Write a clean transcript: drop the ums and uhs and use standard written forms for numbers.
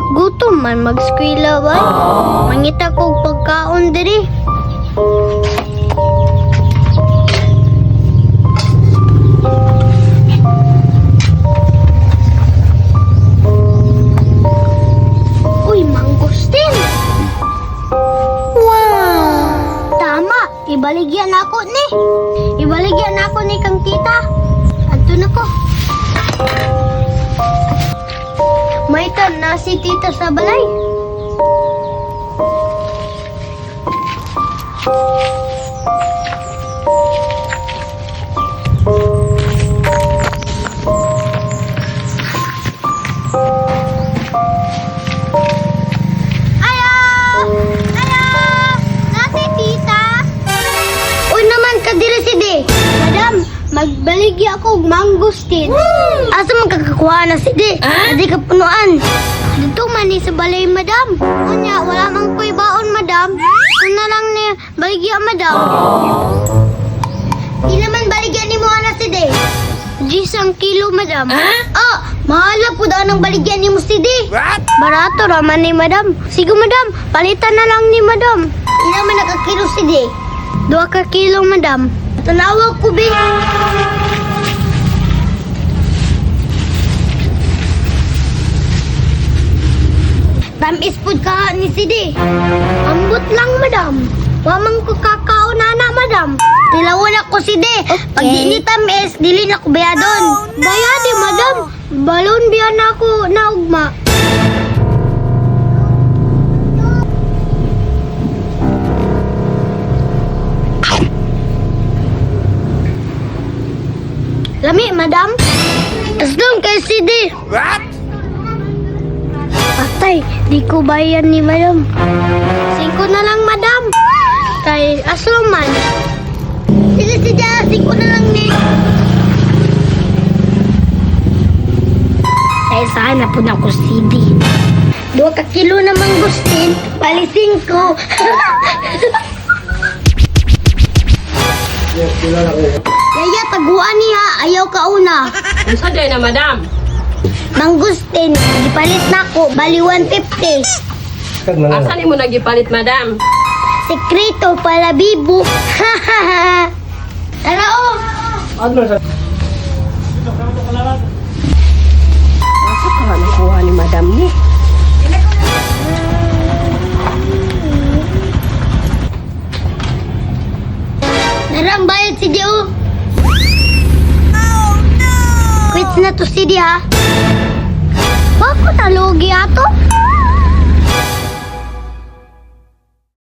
Gutom man mag-eskwela ba? Mangita kog pagkaon diri. Uy, mangosteen! Wow! Tama, ibaligyan ako ni. Ibaligyan ako ni kang tita. Adto na ko. May tan na si tita sa balay. Ayo! Ayo! Na si tita? Uy naman ka diri si De. Madam, magbaligya ako og mangosteen. Asa man kakakuha na si De? Adi ka punuan. Dito man ni sa balay, madam. Unya, wala man ko'y baon, madam. Kung na lang ni baligya, madam. Di naman baligya ni mo ana si De. Jis ang kilo, madam. Ah, mahala po daw ng baligyan ni mo si De. What? Barato raman ni madam. Sige madam, palitan na lang ni madam. Ila man nakakilo si De. 2 ka kilo madam. Tanawa ko be. Tamis pud ka ni si De. Ambot lang madam. Wamang ko kakao na na madam. Tilawan ako si De. Pag di ni tamis, dili na ko bayadon. Bayadi madam. Balon biya na ako naugma. Lami, madam. Aslong kay CD. What? Patay, di ko bayan ni madam. 5 na lang, madam. Kay aslong man. Sige, sige, 5 na lang ni. Kaya sana po na ako CD. 2 ka kilo na mangustin, bali 5. Yaya, taguan niya. Ayaw ka una. Unsa day na, madam? Mangustin, gipalit na ko, bali 150. Asa nimo nagipalit, madam? Sekreto pala bibo. Tara oh. Asa ka nakuha ni madam ni? Tara ang bayad si Dio. Oh no. Quits na to si Di ha.